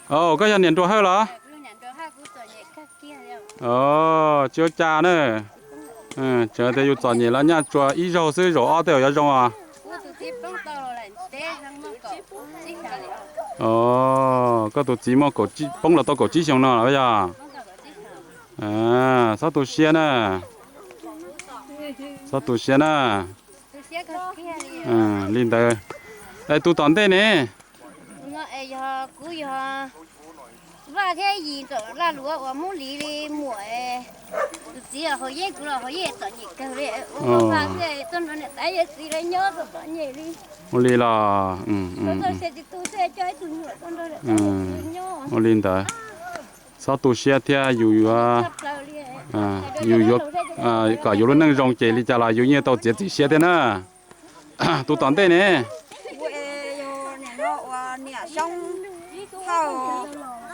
Koj yog niam Nruas Hawj los? Tsis ua cas na. Tseem tias yus txom nyem los nyaj tsuas ib zaug xwb, zaum ob tej zaum yuav zoo os. Koj tus txiv muaj, poob los tau kaum tsib xyoos no los yog? Txhob tu siab na. Txhob tu siab na. Li ntawd. Es tus tom ntej ne? Vaj thiab Yim Laj Luav uas Hmoob Lis li muam, tus txiv haus yeeb, kuv los haus yeeb txom nyem kawg li. Ua vaj thiaj tuaj nrog niam tais yawm txiv lawv nyob txom txom nyem li. Ua li los, tsis tu thiaj coj ib tug me nyuam tuaj nrog niam tais yawm txiv lawv nyob. Ua li ntawd, txhob tu siab thiab, yus yuav, yus yuav kom yus lub neej zoo ces li cas los yus yeej tau txiav txim siab thiab na. Tus tom ntej ne?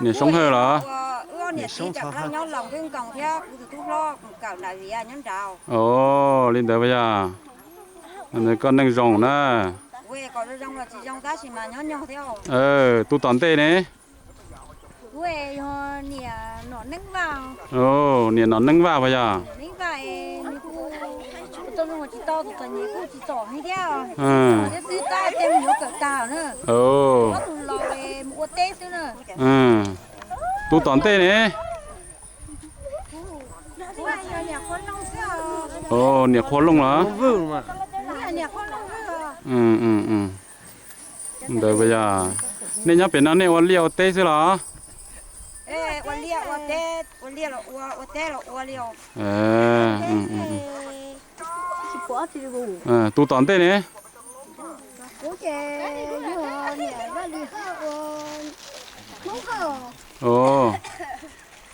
Niam Soob Hawj los? Os, li ntawd puas yog? Koj neej zoo na. Tus tom ntej ne? Niam Nom Neeb Vaj puas yog? Tus tom ntej ne? Niam Qhua Looj los? Ntawd puas yog? Nej nyob pem no nej ua liaj ua teb xwb los? Tus tom ntej ne?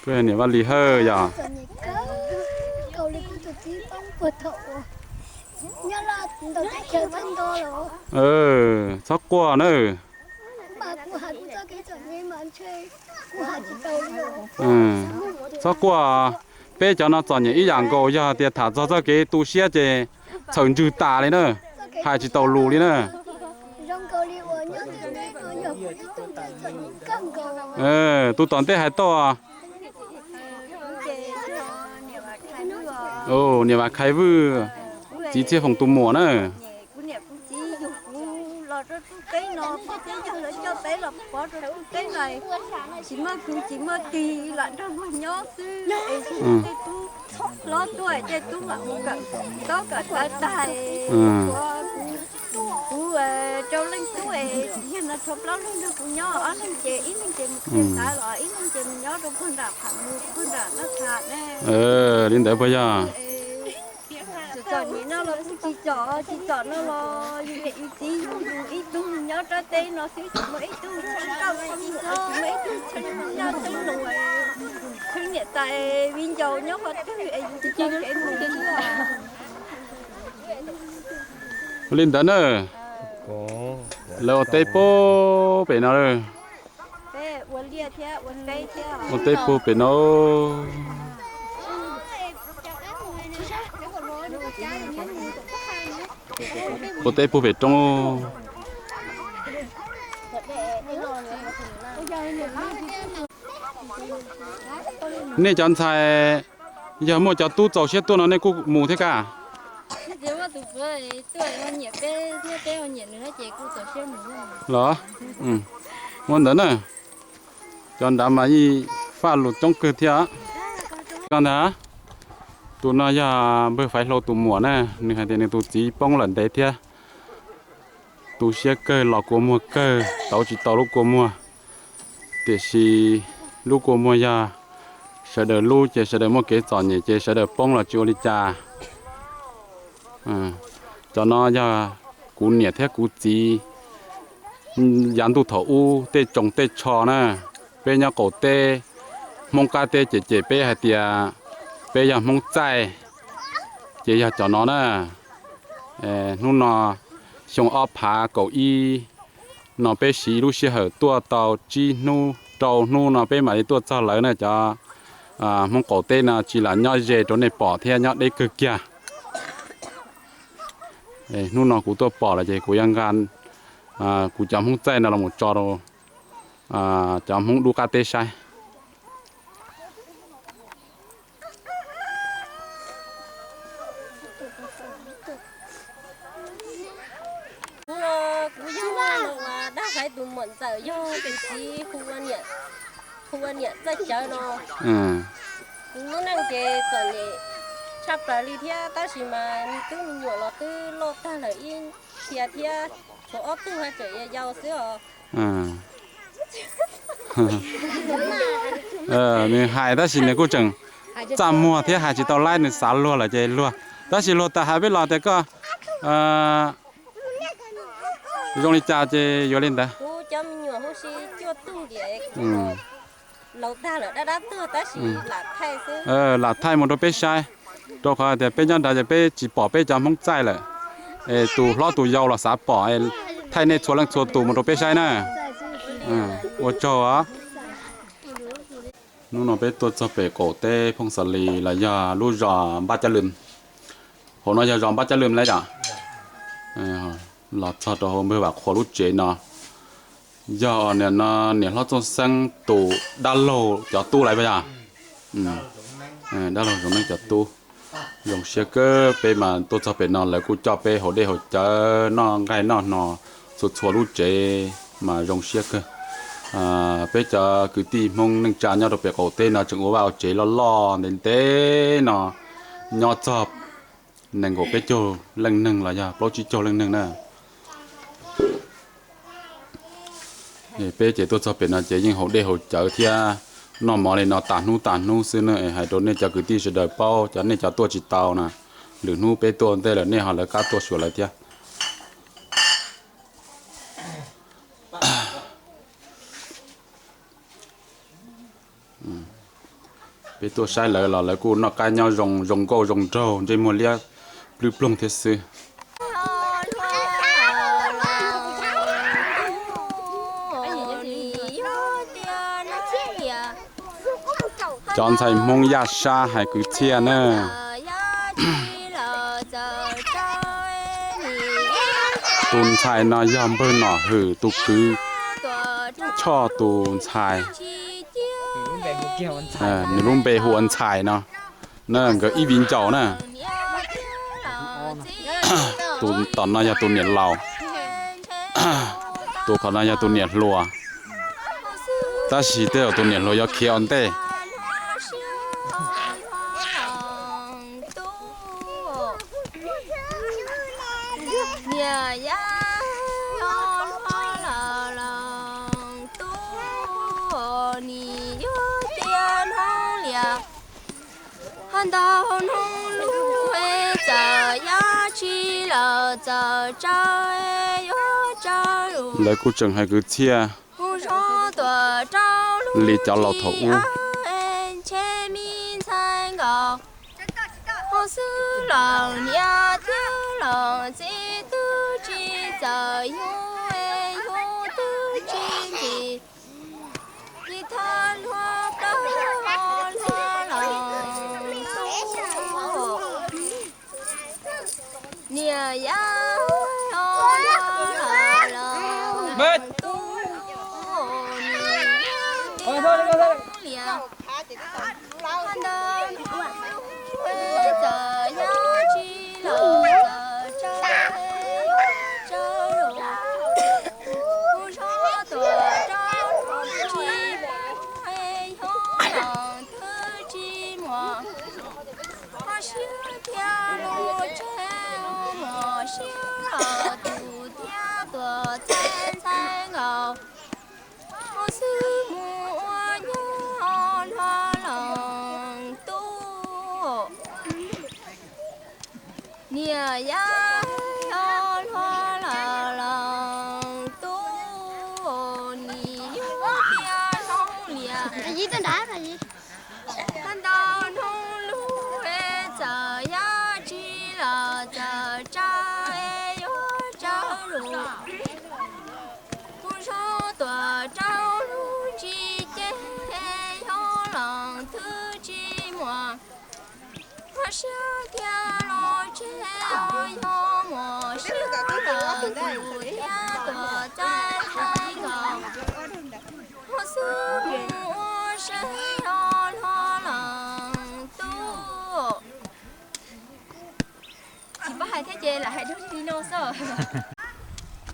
Niam Vaj Lis Hawj yog? Txhob quaj na. Txhob quaj, peb cov no txom nyem ib yam nkaus, yog tias tham txog txoj kev tu siab ces txhaws ntswg tas li na, hais tsis tau lus li na. Tus tom ntej hais tau. Niam Vam Khais Vwj, txiv Txhiaj Foom tus muam na. Txiv yug kuv los rau txoj kev no, txoj kev yog lawv coj peb los pov rau txoj kev no, tsis muaj kwv tsis muaj tij, lam nrog luag nyob xwb es tej tub hlob tuaj tej tub mam mus kawm ntaub kawm ntawv tag, kuv rau leej tub es tsis yog no tshuav plaub leeg nrog kuv nyob, ob leeg ces ib leeg ces mus kawm ntawv los ib leeg ces mus nyob rau puag nram pham mus puag nram noj tham ne. Li ntawd puas yog? Txom nyem no los kuv tsis txom, tsis txom no los yus niam yus txiv yug yus ib tug nyob rau teb no xwb, tsis muaj ib tug txheeb nkauj txheeb nraug, tsis muaj ib tug txheeb nyab txheeb nus, txheeb niam tais viv ncaus nyob qhov twg es yus tsis tau kev mus xwb. Li ntawd na, lawv ua teb puag pem no, ua teb puag pem no, ua teb puag pem roob. Nej cov ntxhais, yog muaj cov tub txaus siab tuaj no nej kuj mus thiab ka? Los, muaj ntawd na, cov nrad mas yeej faj lus coob kawg thiab. Koj ntag, tus no yog npawg Faiv Hlau tus muam na, nws hais tias nws tus txiv poob lawm ntev thiab, tu siab kawg, los kua muag kawg, tauv tsis tau lub kua muag. Tiam sis lub kua muag yog sawv daws lub ces sawv daws muaj kev txom nyem ces sawv daws poob los tsis ua li cas. Cov no yog kuv niam thiab kuv txiv yav ntuj thaum ub tej tsoos tej tsho na. Peb nyob qaum teb, Hmoob qab teb ces cem peb hais tias peb yog Hmoob txaij, ces yog cov no na. Hnub no xyoo ob phav kaum ib no peb siv lub sij hawm tuaj tau tsib hnub rau hnub no peb mam li tuaj txog lawv na cov Hmoob qaum teb no tsis lam nyob ze rau nej pom thiab nyob deb kawg kiag. Hnub no kuv tuaj pom lawm ces kuv yuav nqa kuv cov Hmoob txaij no los mus tso rau cov Hmoob dub qab teb saib. Kuv no kuv yog dab haiv tus muam ntxawm, yog tus txiv hu ua niam Txawj Cawv no. Kuv lub neej ces txom nyem tshaj plaws li thiab, tab sis mas me tub me nyuam los twb loj tag lawm ib txhia thiab, tshuav ob tug haj tseem yau yau xwb os. Nws hais tab sis nws kuj tseem txaj muag thiab hais tsis tau laib, nws xav luag lawm ces luag. Tab sis luag tas hais peb los tias koj zoo li cas ces yuav li ntawd. Lam thaij mus rau peb saib, rau qhov tias peb nyob nrad ces peb tsis pom peb cov Hmoob txaij lawm, es tus hlob tus yau los xav pom, thaij nej txhua leej txhua tus mus rau peb saib na. Ua tsaug os. Hnub no peb tuaj txog pem qaum teb Phooj Xav Lis los yog lub zos Npab Cab Lwm. Hauv no yog zos Npab Cab Lwm lawm yom. Los txog rau hauv npawg Vam Qhuas lub tsev no, yog niam no niam hlob Txooj Xeeb tus dab laug cov tub lawm puas yog? Dab laug Zoov Neeb cov tub. Zoo siab kawg, peb mas tuaj txog pem no lawv kuj coj peb haus dej haus cawv noj nqaij noj hno, txhua txhua lub tsev mas zoo siab kawg. Peb cov kwv tij Hmoob neej tsa nyob rau pem qaum teb no tseem ua vaj ua tsev loj loj ntev ntev no, nyob txog nees nkaum peb caug leej neeg los yog plaub tsib caug leej neeg na. Peb ces tuaj txog pem no ces yeej haus dej haus cawv thiab noj mov li no tas hnub tas hnub xwb na. Hais rau nej cov kwv tij sawv daws paub, cov nej cov tuaj tsis tau na, lwm hnub peb tuaj ntej lawm nej ho lawv qab tuaj xyuas lawv thiab. Peb tuaj saib lawv los lawv kuj noj qab nyob zoo, zoo nkauj zoo nraug, ntsej muag liab plwb ploog thiab xwb. Cov ntxhais Hmoob Yaj Sab hais kwv txhiaj na. Tus ntxhais no yog npawg Nom Hwm tus kwv Choj tus ntxhais. Nws lub npe hu ua Ntxhais no. Na nkawd ib viv ncaus na. Tus tom no yog tus niam laus, tus qhov no yog tus niam hluas. Tab sis tej zaum tus niam hluas yuav khiav ua ntej. Lawv kuj tseem hais kwv txhiaj li cov laus thaum ub.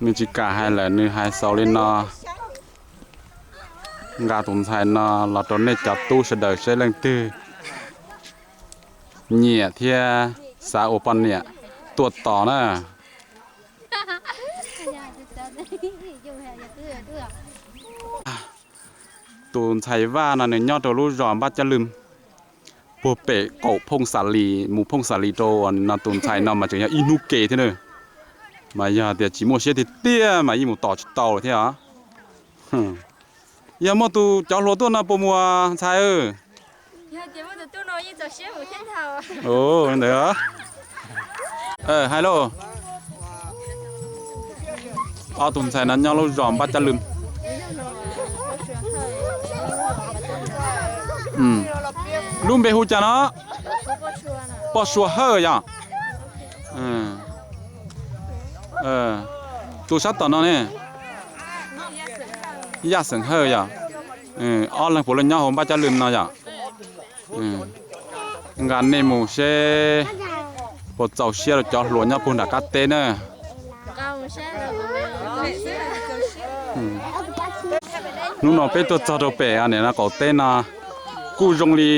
Nws tsis kam hais lawm, nws hais xaus li no. Nqa tus ntxhais no los rau nej cov tub sawv daws seb leej twg nyiam thiab xav ua poj niam tuaj tos na. Tus ntxhais Vaj no nws nyob rau lub zos Npab Cab Lwm, puag pem qaum Phooj Xalis, mus Phooj Xalis rau no. Tus ntxhais no mas tseem yog ib hnub ke thiab na, mas yog tias tsis muaj siab tiag tiag mas yeej mus tos tsis tau thiab os. Yog muaj tus cov hluas tuaj no puas mus ntxhais? Ntawd hais lauj, ob tug ntxhais no nyob lub zos Npab Cab Lwm. Lub npe hu cas no? Poj Sua Hawj yom? Tus sab tom no ne? Yaj Xeem Hawj yom? Ob leeg puav leej nyob hauv Npab Cab Lwm no yom? Nqa nej mus seb puas txaus siab rau cov hluas nyob puag nram qab teb na. Hnub no peb tuaj txog rau pem niam no qaum teb no, kuj zoo li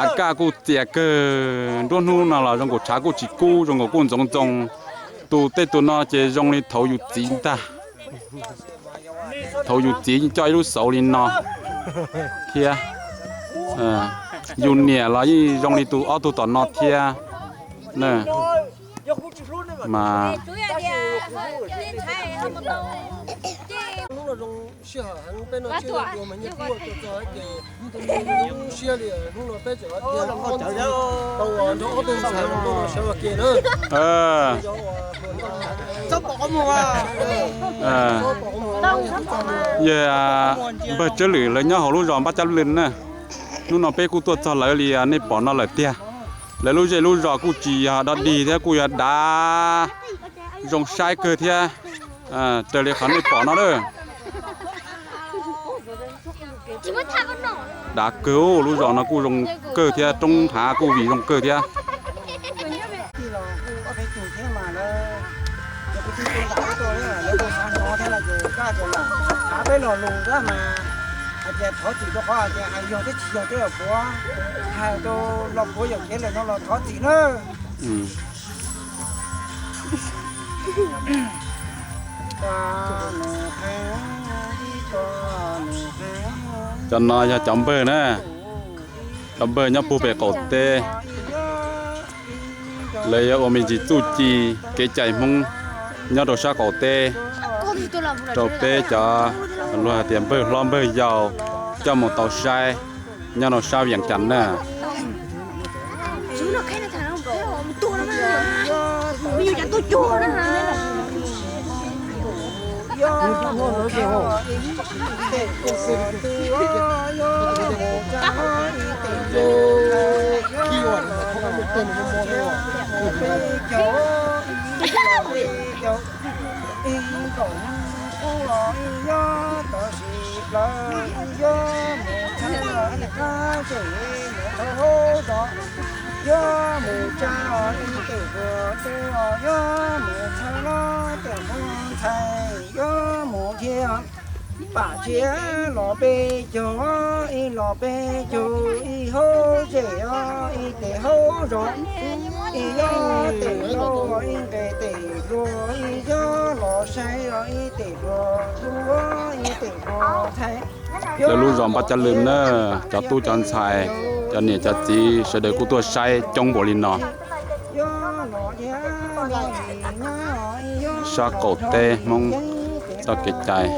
a kaj kuj txias kawg, nruab hnub no los zoo nkaus tshav kuj tsis kub, zoo nkaus kuj ntxoov ntxoo. Tus tej tus no ces zoo li thaum yus txiv ntag. Thaum yus txiv coj ib lub xauv li no thiab, yus niam los yeej zoo li tus ob tug tom no thiab na. Mas Yog npawg Tsawb Lwm lawv nyob hauv lub zos Npab Cab Lwm na. Hnub no peb kuj tuaj txog lawv li nej pom no lawm tiag. Lawv lub zej lub zos kuj tsis yog dog dig thiab, kuj yog dav zoo saib kawg thiab, raws li qhov nej pom no lawm. Dav kawg, lub zos no kuj zoo kawg thiab, roob hav kuj vim zoo kawg thiab. Peb los lus mas hais tias thov txim rau qhov hais tias hais yog thiab tsis yog tej yam puav, hais rau los puav yawm kev lawm no los thov txim na. Cov no yog cov npawg na, cov npawg nyob puag pem qaum teb. Lawv yuav ua me ntsis txuj ci kev cai Hmoob nyob rau sab qaum teb rau peb cov luag hais tias npawg hlob npawg yau coj mus tau saib nyob rau sab Vias Cas na. Ib nkaus ub los ib yob tam sim plaws, ib yob mus txhawb ib qab zem mus tau hauv zos, yob mus tsa ib tes hluas tus, yob mus txhawb los tes hluas ntxhais, yob mus dhia pam tsia los peb caug, ib los peb caug ib hauv zem ib tes hauv zos, ib yob tes hluas ib nqes tes hluas, ib yob los saib ib tes hluas tus, ib tes hluas ntxhais. Lawv lub zos Npab Cab Lwm na, cov tub cov ntxhais, cov niam cov txiv sawv daws kuj tuaj saib coob npaum li no. Sab qaum teb Hmoob txoj kev cai.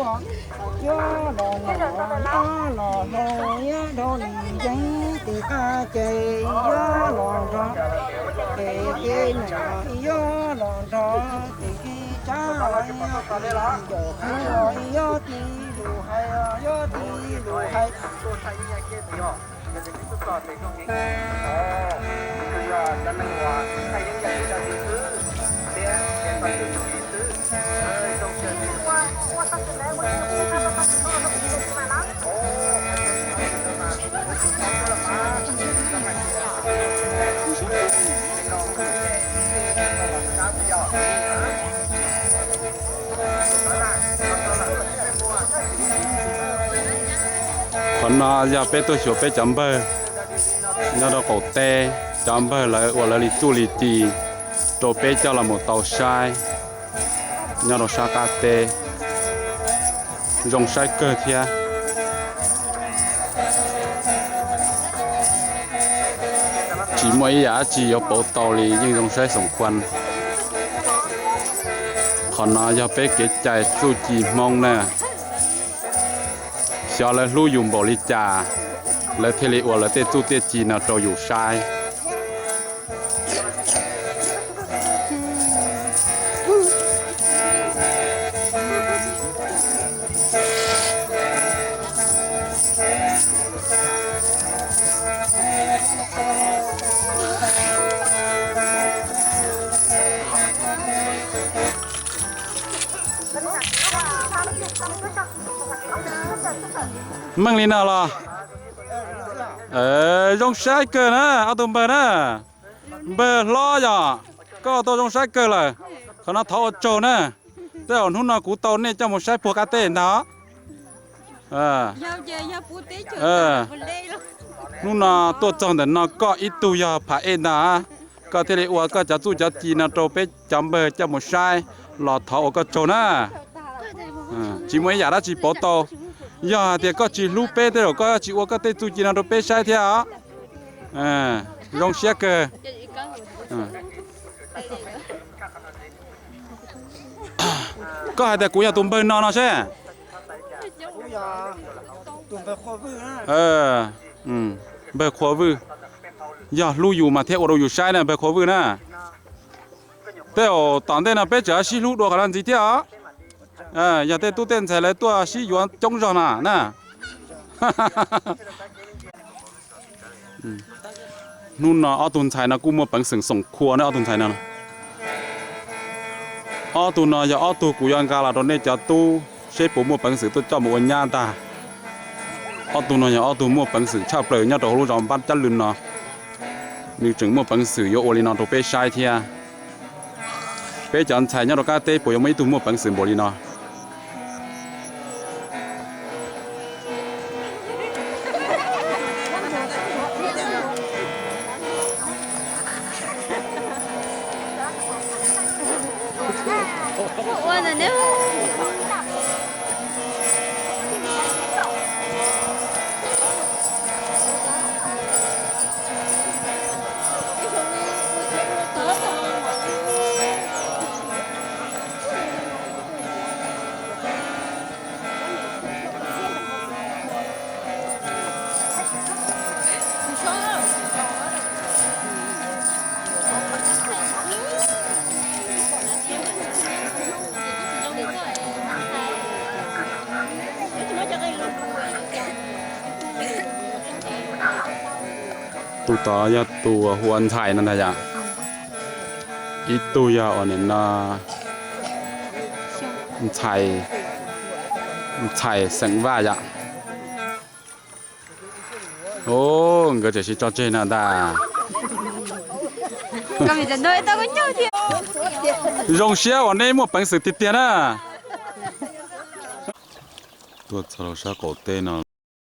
No yog peb tuaj xyuas peb cov npawg nyob rau qaum teb, cov npawg lawv ua lawv li txuj li ci rau peb coj los mus tau saib nyob rau sab qab teb. Zoo saib kawg thiab. Tsis muaj ib yam dab tsi yuav pauv tau li, yeej zoo saib xoom khuas. Qhov no yog peb kev cai txuj ci Hmoob na. Xyov lawv hlub yus npaum li cas, lawv thiaj li ua lawv tej txuj tej ci no rau yus saib. Meej li no los? Zoo saib kawg na ob tug npawg na. Npawg hlob yog koj tau zoo saib kawg lawm. Qhov no thov ua tsaug na. Tej zaum hnub no kuv tau nej coj mus saib puag qab teb ntag. Hnub no tuaj txog ntawm no koj ib tug yog pham ej ntag, koj thiaj li ua koj cov txuj cov ci no rau peb cov npawg coj mus saib los thov ua koj tsaug na. Tsis muaj ib yam dab tsi pauv tau. Yog hais tias koj tsis hlub peb tej zaum koj tsis ua koj tej txuj ci no rau peb saib thiab os. Zoo siab kawg. Koj hais tias kuv yog tus npawg no no seb. Npawg Qhua Vwj, yog hlub yus mas thiaj ua rau yus saib na npawg Qhua Vwj na. Tej zaum tom ntej no peb tseem sib hlub dua qhov no ntxiv thiab os. Yog tej tub tej ntxhais lawv tuaj sib yuav coob zog na na. Hnub no ob tug ntxhais no kuj muaj peev xwm xoom khua na ob tug ntxhais no. Ob tug no yog ob tug kuv yuav nqa los rau nej cov tub seb puas muaj peev xwm tuaj coj mus ua nyab ntag. Ob tug no yog ob tug muaj peev xwm tshaj plaws nyob rau hauv lub zos Npab Cab Lwm no. Nws tseem muaj peev xwm yuav ua li no rau peb saib thiab. Peb cov ntxhais nyob rau qab teb puas yuav muaj ib tug muaj peev xwm npaum li no? Tus tod yog tus hu ua Ntxhais no ntag yom. Ib tug yog ua nim no Ntxhais, Ntxhais xeem Vaj yom. Nkawd tseem sib tso tseg no ntag. Zoo siab uas neb muaj peev xwm tiag tiag na. Tuaj txog rau sab qaum teb no